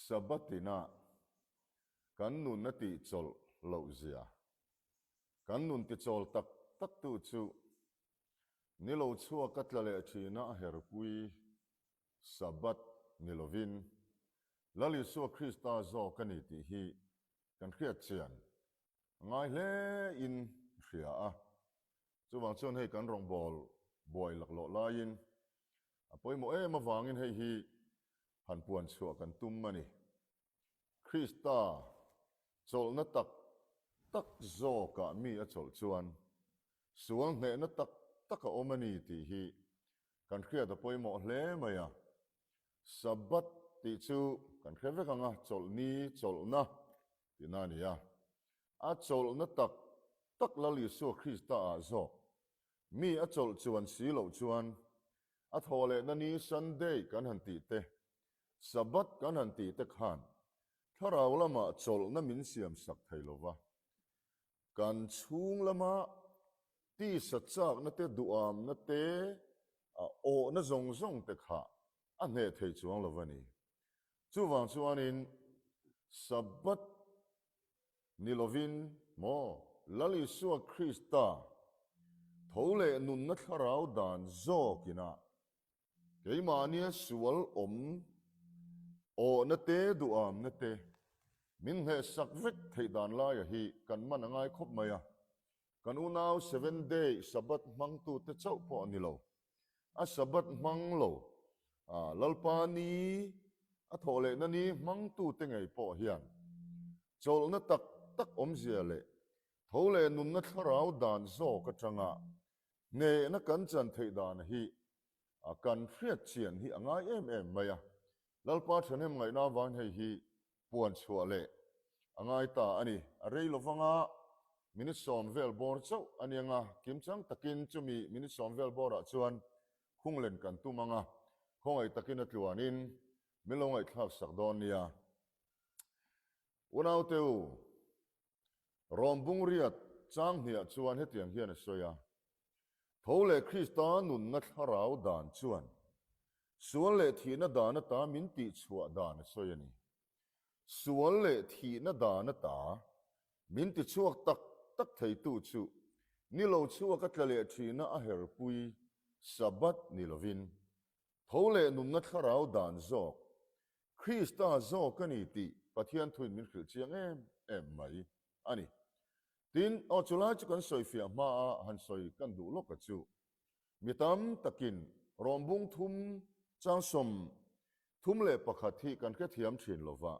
Sabbath ina kan nun a tihchawlh loh zia, kan nun tichawl tak tak tu chu ni lo chhuak a tla leh thina a herpui Sabbath ni lovin Lal Isua Krista zawk a ni tih hi kan hriat chian a ngai hle in a hria a. Chuvang chuan hei kan rawngbâwl buai laklawh laiin a pawimawh em avangin hei hi han puan chhuah kan tum a ni. Krista chawlhna tak tak zawkah mi a chawlh chuan sual hnehna tak tak a awm a ni tih hi kan hriat a pawimawh hle mai a. Sabbath tih chu kan hre vek ang a, chawlhni chawlhna tihna a ni a. A chawlhna tak tak Lal Isua Krista ah zawk mi a chawlh chuan si loh chuan a thawhlehna ni Sunday kan han tih te, Sabbath kan han tih te khan thlarau lamah chawlhna min siam sak thei lo va. Kan chhung lama tisa chakna te duhamna te a awhna zawng zawng te kha a hneh thei chuang lo va ni. Chuvang chuanin Sabbath ni lovin maw Lal Isua Krista tho leh nunna thlarau dan zawkina keimahnia sual awm awhna te duhamna te min hnehsak vek theih dan laia hi kan man a ngai khawp mai a. Kan unau Seventh Day Sabbath hmangtute chauh pawh a ni lo. A Sabbath hmang lo, a Lalpa ni, a thawh lehna ni hmangtute ngei pawh hian chawlhna tak tak awmzia leh tho leh nunna thlarau dan zawk atanga hnehna kan chan theih dan hi kan hriat chian hi a ngai em em mai a. Lalpa thahnem ngaihna avangin hei hi puan chhuah leh a ngai ta a ni. A rei lo vanga minute sawm vel bawr chauh a ni anga, kimchang takin chumi minute sawm vel bawrah chuan khunglen kan tum anga, khawngaih takin a tluanin min lo ngaihthlak sak dawn nia. Unaute u, Rawm bungriat chang hniah chuan hetiang hian a sawi a, Tho leh Krista nunna thlarau dan chuan sual leh thihna dan ata min tihchhuah dan a sawi a ni. Sual leh thihna dan ata min tichhuak tak tak theitu chu ni lo chhuak a tla leh thihna a herpui Sabbath ni lovin Tho leh nunna thlarau dan zawk, Krista zawk a ni tih Pathian thuin min hrilh chiang em em mai a ni. Tin, aw chulai chu kan sawifiah hmaa han sawi kan duh lawk a chu. Mi tam takin rawnbung thum changsawm 31 hi kan hrethiam thin lo va,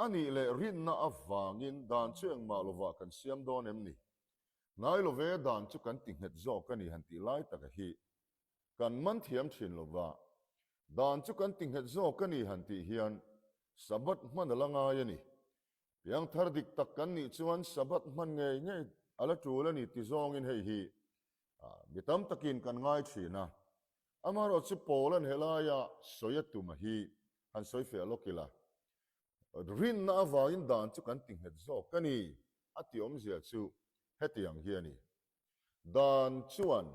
a nih leh rinna avangin dan chu engmah lovah kan siam dawn em ni? Ngai lo ve dan chu kan ti nghet zawk a ni han tih lai taka hi Kan man thiam thin lo va, dan chu kan ti nghet zawk a ni han tih hian Sabbath hman a la ngai a ni. Piangthar dik tak kan nih chuan Sabbath hman ngei ngei a la tul a ni ti zawngin hei hi mi tam takin kan ngai thin a. Amaherawhchu chu Paula'n helaia sawi a tum a hi han sawi fiah lawk ila, Rinna avangin dan chu kan ti nghet zawk a ni a tih awmzia chu hetiang hi a ni. Dan chuan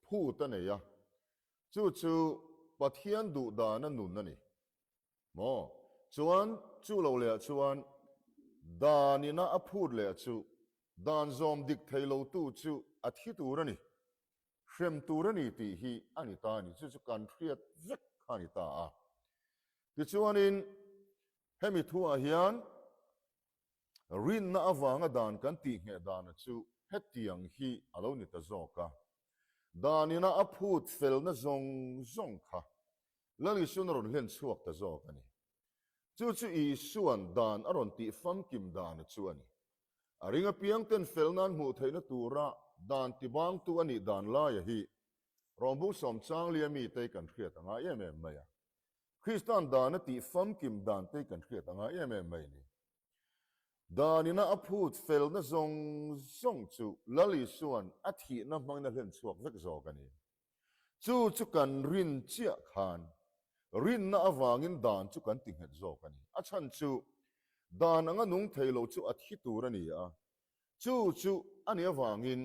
phut a nei a, chu chu Pathian duh dana nun a ni. Maw? Chuan chu lo lehah chuan dan ina a phut leh chu dan zawm dik thei lotu chu a thi tur a ni, hrem tur a ni tih hi a ni ta a ni. Chu chu kan hriat vek kha a ni ta a. Tichuanin hemi thuah hian Rinna avanga dan kan tihngheh dana chu hetiang hi a lo ni ta zawk a, danina a phut felna zawng zawng kha Lal Isuan a rawn hlen chhuak ta zawk a ni. Chu chu Isuan dan a rawn tih famkim dana chu a ni. A ring apiangten felna an hmuh theihna tura dan tibangtu a nih dan laia hi rawngbung sawm changlia mite kan hriat a ngai em em mai a. Krista'n dan a tih famkim dan te kan hriat a ngai em em mai a ni. Dan ina a phut felna zawng zawng chu Lal Isua'n a thihna hmangin a hlen chhuak vek zawk a ni. Chu chu kan rin chiah khan rinna avangin dan chu kan ti nghet zawk a ni. A chhan chu dan anga nung thei lo chu a thi tur a ni a, Chu chu a nih avangin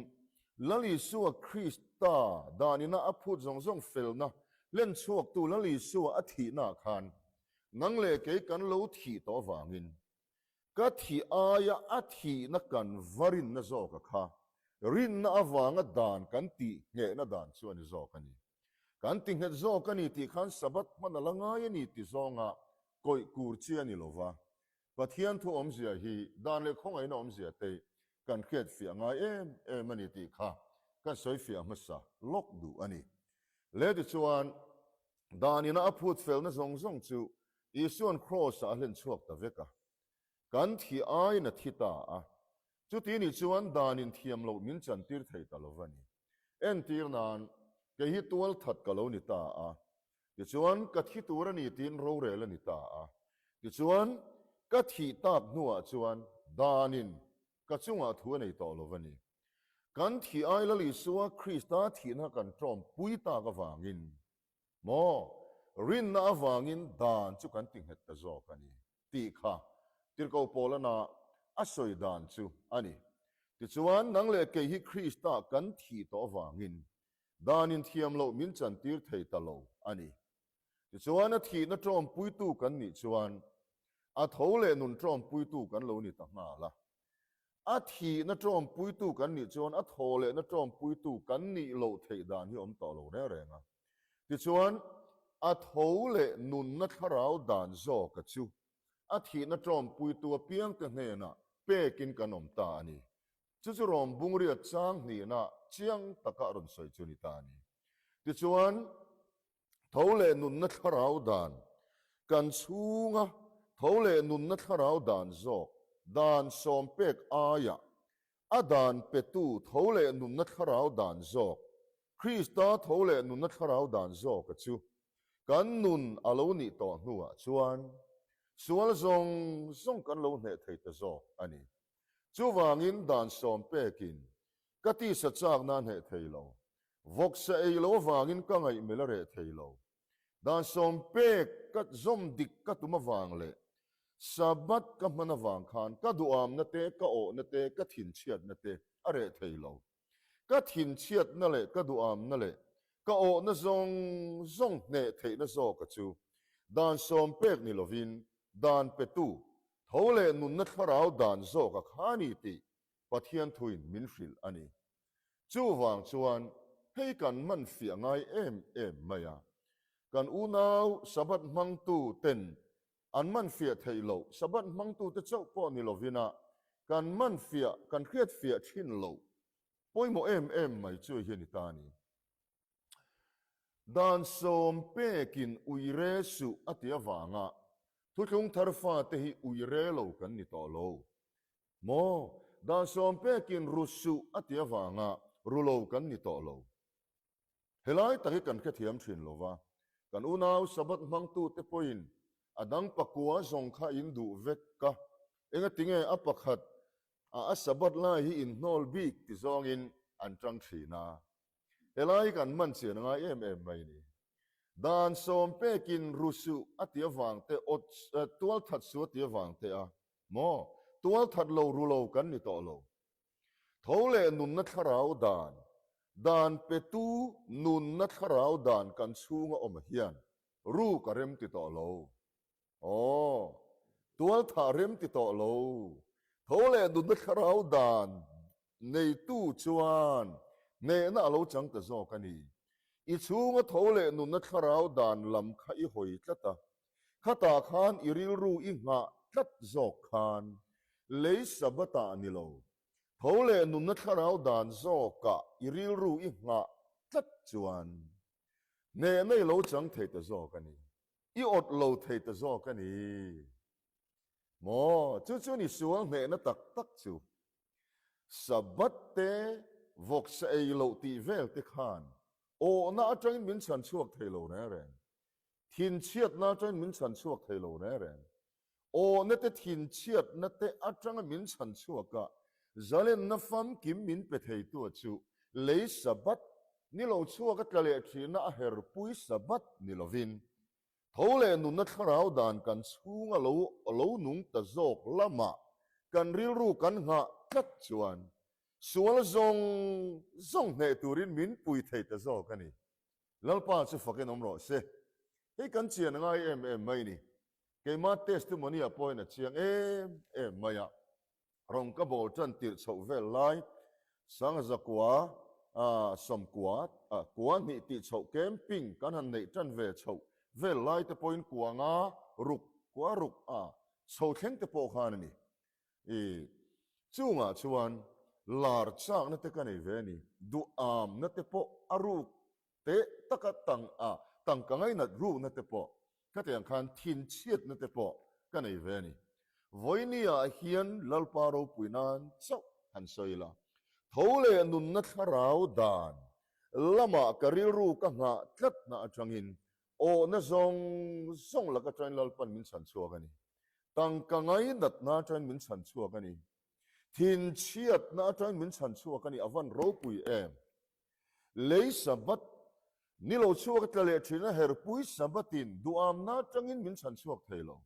Lal Isua Krista danina a phut zawng zawng felna hlen chhuaktu Lal Isua a thihnaah khan. Nang leh kei kan lo thih tawh avangin ka thih aia a thihna kan va rinna zawka kha rinna avanga dan kan tih nghehna dan chu a ni zawk a ni. Kan ti nghet zawk a ni tih khan Sabbath hman a la ngai a ni ti zawnga kawih kur chi a ni lo va. Pathian thu awmzia hi dan leh khawngaihna awmzia te kan hriat fiah ngai em em a ni tih kha kan sawi fiah hmasa lawk duh a ni. Le tichuan Dan ina a phut felna zawng zawng chu Isua'n Kraws-ah a hlen chhuak ta vek a. Kan thi aiin a thi ta a. Chuti nih chuan dan in thiam loh min chantir thei ta lo va ni. Entir nan, kei hi tual that ka lo ni ta a. Tichuan, ka thi tur a ni tiin rorel a ni ta a. Tichuan, ka thih tak hnuah chuan dan in ka chungah thu a nei tawh lo va ni. Kan thih ai Lal Isua Krista thihna kan ṭawmpui tak avangin maw rinna avangin dan chu kan ti nghet ta zawk a ni tih kha Tirhkoh Paulana a sawi dan chu a ni. Tichuan, nang leh kei hi Krista kan thih tawh avangin dan inthiam loh min chantir thei ta lo a ni. Tichuan, a thihna ṭawmpuitu kan nih chuan a tho leh nun ṭawmpuitu kan lo ni ta nghal a. A thihna ṭawmpuitu kan nih chuan a thaw lehna ṭawmpuitu kan nih loh theih dan hi awm tawh lo reng reng a. Tichuan, a tho leh nunna thlarau dan zawka chu a thihna ṭawmpuitu apiangte hnenah pekin kan awm ta a ni. Chu chu rawm bungria chang hnihna chiang taka a rawn sawi chu a ni ta a ni. Tichuan, Tho leh nunna thlarau dan kan chhunga tho leh nunna thlarau dan zawk dan sawm pek aia a dan petu tho leh nunna thlarau dan zawk Krista tho leh nunna thlarau dan zawka chu kan nun a lo nih tawh hnuah chuan sual zawng zawng kan lo hneh thei ta zawk a ni. Chuvangin dan sawm pekin ka tisa chakna a hneh thei lo. Vawksa ei lo avangin ka ngaihmel a reh thei lo. Dan sawm pek ka zawm dik ka tum avang leh Sabbath ka hman avang khan ka duhamna te, ka awhna te, ka thinchhiatna te a reh thei lo. Ka thinchhiatna leh ka duhamna leh ka awhna zawng zawng hneh theihna zawka chu dan sawm pek ni lovin dan petu tho leh nunna thlarau dan zawka kha ni tih Pathian thuin min hrilh a ni. Chuvang chuan hei kan man fiah ngai em em mai a, kan unau Sabbath hmangtu ten an man fiah theih loh, Sabbath hmangtute chauh pawh ni lovin a kan man fiah, kan hriat fiah thin loh pawimawh em em mai chu hi a ni ta a ni. Dan sawm pekin uire suh a ti avanga thuthlung thar fate hi uire lo kan ni tawh lo. Maw, dan sawm pekin ru suh a ti avanga ru lo kan ni tawh lo. Helai tak hi kan hrethiam thin lo va, kan unau Sabbath hmangtute pawhin a dang pakua zawng kha in duh vek ka, engatinge a pakhat a a Sabbath lai hi in hnawl bik ti zawngin an tang thin a. Helai hi kan hman chian a ngai em em mai ni. Dan sawm pekin ru suh a ti avang te, awt tual that suh a ti avang te a, Maw? Tual that lo ru lo kan ni tawh lo. Tho leh nunna thlarau dan, dan petu nunna thlarau dan kan chhunga awm hian ru ka rem ti tawh lo. Aw, tual thah rem ti tawh lo. Tho leh nunna thlarau dan neitu chuan hnehna a lo chang ta zawk a ni. I chhunga tho leh nunna thlarau dan lam kha i hawi tlat a, Khatah khan i rilru i nghah tlat zawk khan lei Sabbath-ah ni lo, tho leh nunna thlarau dan zawkah i rilru i nghah tlat chuan hnehna i lo chang thei ta zawk a ni, i awt lo thei ta zawk a ni. Maw, chu chu ni sual hnehna tak tak chu. Sabbath te, vawksa ei loh tih vel te khan awhna atangin min chhan chhuak thei lo reng reng. Thinchhiatna atangin min chhan chhuak thei lo reng reng. Awhna te thinchhiatna te atanga min chhan chhuak a, zalenna famkim min pe theitu chu lei Sabbath ni lo chhuak a tla leh thina a herpui Sabbath ni lovin, tho leh nunna thlarau dan kan chhunga lo lo nung ta zawk lamah kan rilru kan nghah tlat chuan sual zawng zawng hneh turin min pui thei ta zawk a ni. Lalpa chu fakin awm rawh se. Hei kan chian a ngai em em mai ni. Keima testimony-ah pawhin a chiang em em mai a. Rawng ka bawl tan tirh chhoh vel lai, Sangha kua, sawmkua, kua hnih tih chhoh camping kan han neih tan ve chhoh vel lai te pawhin kua nga ruk, kua ruk a chho thleng te pawh khan a ni. I chungah chuan lar chakna te ka nei ve a ni, duhamna te pawh a ruk teh taka tang a tangka ngainat rukna te pawh khatiang khan thinchhiatna te pawh ka nei ve a ni. Vawinia hian Lalpa ropui nan chauh han sawi la, tho leh nunna thlarau dan lamah ka rilru ka nghah tlatna atangin awhna zawng zawng lak atangin Lalpan min chhan chhuak a ni. Tangka ngainatna atangin min chhan chhuak a ni. Thinchhiatna atangin min chhan chhuak a ni. A van ropui em! Lei Sabbath ni lo chhuak a tla leh thin a, herpui Sabbath-in duhamna atangin min chhan chhuak thei lo.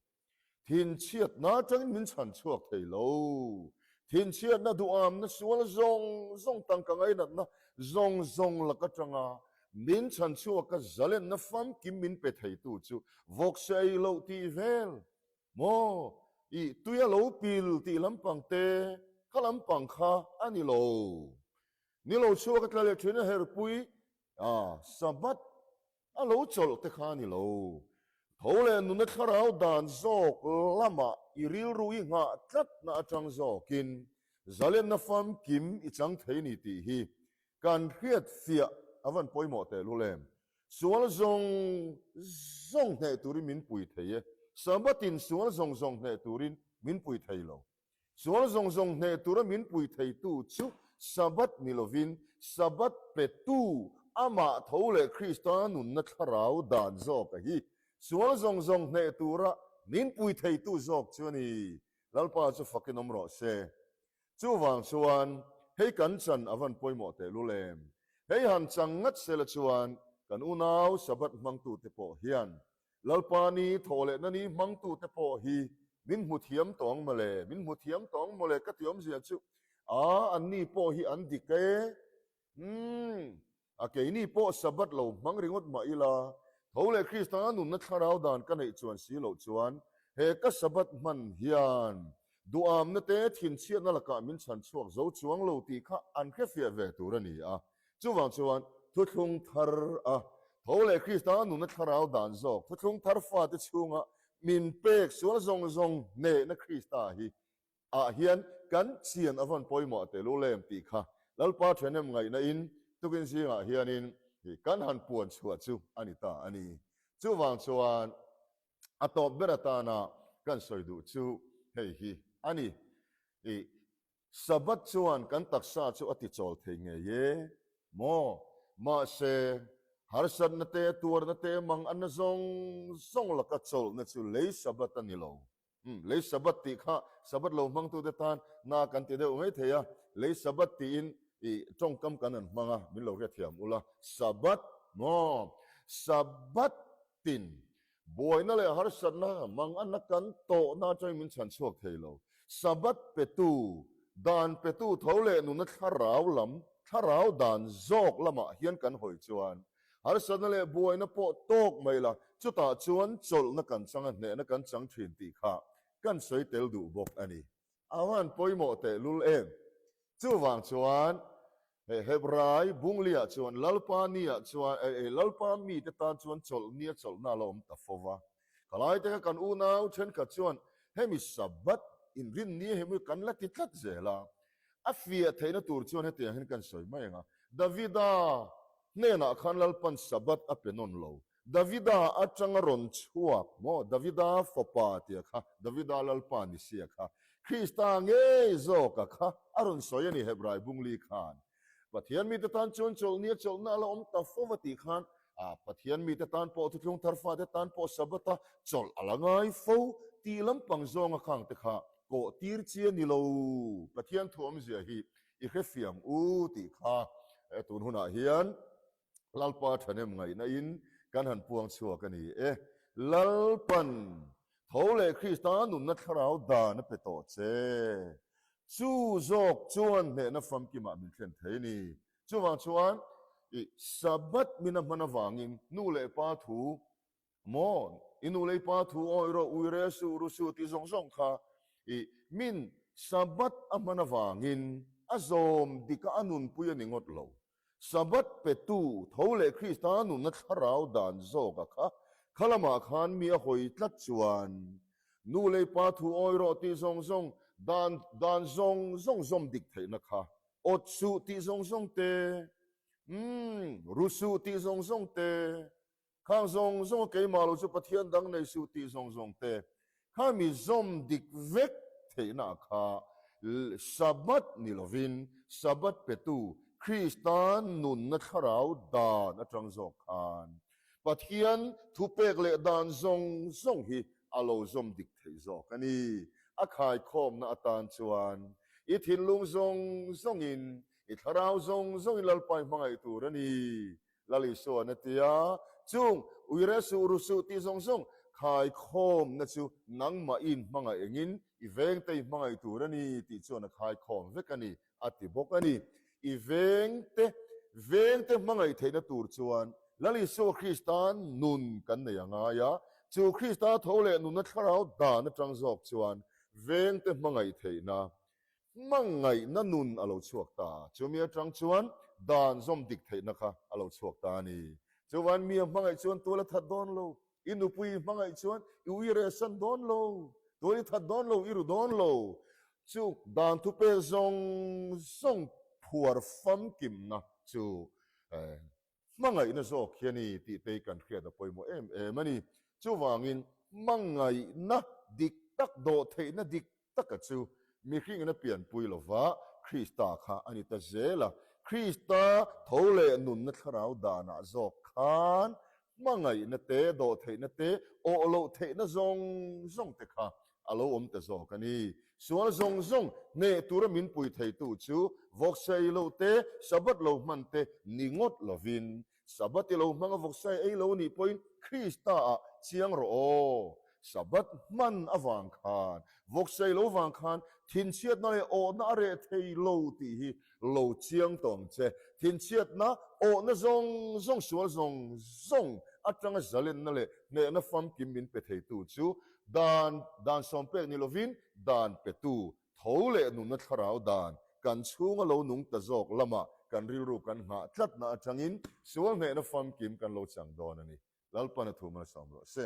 Thinchhiatna atangin min chhan chhuak thei lo. Thinchhiatna duhamna sual zawng zawng tangka ngainatna zawng zawng lak atanga min chhan chhuak a zalenna famkim min pe theitu chu vawkse ei loh tih vel maw? Ih, tui a lo pil tih lampang te kha lampang kha a ni lo. Ni lo chhuak a tla leh thin a herpui a, Sabbath a lo chawlh te kha a ni lo. Tho leh nuna thlarau dan zawk lamah i rilru i nghah tlatna atang zawkin zalenna famkim i chang thei ni tih hi kan hriat fiah a van pawimawh tehlul em. Sual zawng zawng hneh turin min pui thei e, Sabbath-in sual zawng zawng hneh turin min pui thei lo. Sual zawng zawng hneh tura min pui theitu chu Sabbath ni lovin Sabbath petu amah tho leh Krista nunna thlarau dan zawk a hi. Sual zawng zawng hneh tura min pui theitu zawk chu a ni. Lalpa chu fakin awm rawh se. Chuvang chuan hei kan chan a van pawimawh tehlul em? Hei han chang ngat sela chuan kan unau Sabbath hmangtute pawh hian Lalpa ni thawh lehna ni hmangtute pawh hi min hmu thiam tawh ang mawle, min hmu thiam tawh ang mawle ka ti awmzia chu a, anni pawh hi an dik e. Umm, a keini pawh Sabbath lo hmang ringawt mah ila, tho leh Krista nunna thlarau dan ka neih chuan si loh chuan he ka Sabbath hman hian duhamna te thinchhiatna lakah min chhan chhuak zo chuang lo tih kha an hrefiah ve tur a ni a. Chuvang chuan thuthlung thar a tho leh Krista nunna thlarau dan zawk thuthlung thar fate chhunga min pek sual zawng zawng hnehna Krista hi ah hian kan chian a vawn pawimawh tel u lem tih kha Lalpa thahnem ngaihna in tukin zingah hianin kan han puan chhuah chu a ni ta a ni. Chuvang chuan a tawp ber atana kan sawi duh chu hei hi a ni. I Sabbath chuan kan taksa chu a tichawl thei ngei e maw? Mahse, harsatna te, tuarna te, manganna zawng zawng laka chawlhna chu lei Sabbath a ni lo. Umm, lei Sabbath tih kha Sabbath lo hmangtute tan na kan ti deuh mai thei a, lei Sabbath tiin i tawngkam kan han hmang a, min lo hrethiam ula. Sabbath maw? Sabbath tin Buaina leh harsatna manganna kan tawhna atangin min chhan chhuak thei lo. Sabbath petu, dan petu tho leh nuna thlarau lam, thlarau dan zawk lamah hian kan hawi chuan harsatna leh buaina pawh tawk mai la, chutah chuan chawlhna kan chang a, hnehna kan chang thin tih kha kan sawi tel duh bawk a ni. A van pawimawh tehlul em! Chuvang chuan he Hebrai Bungliah chuan Lalpa niah chuan eh Lalpa mite tan chuan chawlh nia chawlhna a la awm ta fo va. Khalaite kha kan unau thenkhat chuan hemi Sabbath inrin ni hemi kan la ti tlat zel a. A fiah theihna tur chuan hetiang hian kan sawi mai ang a, Davida hnenah khan Lalpan Sabbath a pe nawn lo. Davida atanga rawn chhuak maw? Davida fapa tia kha, Davida Lalpa ni sia kha, Krista ngei zawka kha a rawn sawi a ni Hebrai Bungli khan. Pathian mite tan chuan chawlhni a chawlhna a la awm ta fo va tih khan, a Pathian mite tan pawh thuthlung thar fate tan pawh Sabbath-a chawlh a la ngai fo tih lampang zawnga khang te kha kawh tir chi a ni lo. Pathian thu awmzia hi i hrefiang u tih kha tun hunah hian Lalpa thahnem ngaihna in kan han puang chhuak a ni e. Lalpan tho leh Krista nunna thlarau dan a pe tawh che. Chu zawk chuan hnehna famkimah min thlen thei ni. Chuvang chuan i Sabbath min a hman avangin nu leh pa thu maw? I nu lei pa thu awih rawh, ui rel suh, ru suh tih zawng zawng kha i min Sabbath a hman avangin a zawm dika a nunpui a ni ngawt lo. Sabbath petu tho leh Krista nunna thlarau dan zawka kha kha lamah khan mi a hawi tlat chuan nu lei pa thu awih rawh tih zawng zawng dan dan zawng zawng zawm dik theihna kha awt suh tih zawng zawng te, umm, ru suh tih zawng zawng te, Khang zawng zawng a keimah lo chu Pathian dang nei suh tih zawng zawng te kha mi zawm dik vek theihna kha Sabbath ni lovin Sabbath petu Krista nunna thlarau dan atang zawk khan Pathian thupek leh dan zawng zawng hi a lo zawm dik thei zawk a ni. A khaikhawmna atan chuan i thinlung zawng zawngin i thlarau zawng zawngin Lalpa i hmangaih tur a ni. Lal Isuan a ti a, Chung, uire suh ru suh tih zawng zawng khaikhawmna chu nangmah i inhmangaih engin i vengte i hmangaih tur a ni tih chuan a khaikhawm vek a ni, a ti bawk a ni. I vengte, vengte hmangaih theihna tur chuan Lal Isua Krista'n nun kan nei a ngai a, chu Krista tho leh nunna thlarau dan atang zawk chuan vengte hmangaih theihna Hmangaihna nun a lo chhuak ta. Chumi atang chuan dan zawm dik theihna kha a lo chhuak ta a ni. Chuvan mi a hmangaih chuan tual a that dawn lo, i nupui i hmangaih chuan i ui rehsan dawn lo, tual i that dawn lo, i ru dawn lo. Chu dan thupek zawng zawng phuar famkimna chu Hmangaihna zawk hi a ni tih te hi kan hriat a pawimawh em em a ni. Chuvangin hmangaihna dik tak, dawhtheihna dik taka chu mihringin a pianpui lova Krista kha a ni ta zel a. Krista tho leh nunna thlarau danah zawk khan hmangaihna te, dawhtheihna te, awh loh theihna zawng zawng te kha a lo awm ta zawk a ni. Sual zawng zawng hneh tura min pui theitu chu vawksa ei loh te, Sabbath lo hman te ni ngawt lovin, Sabbath i lo hmang a vawksa ei lo nih pawhin Krista ah chiang rawh aw. Sabbath hman avang khan, vawksa ei lo vang khan thinchhiatna leh awhna a reh thei lo tih hi lo chiang tawh ang che. Thinchhiatna, awhna zawng zawng, sual zawng zawng atanga zalenna leh hnehna famkim min pe theitu chu dan, dan sawmpek ni lovin dan petu, tho leh nunna thlarau dan, kan chhunga lo nung ta zawk lamah kan rilru kan nghah tlatna atangin sual hnehna famkim kan lo chang dawn a ni. Lalpan a thu malsawm rawh se.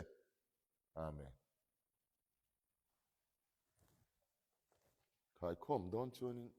Amen. Khaikhawm dawn chuanin.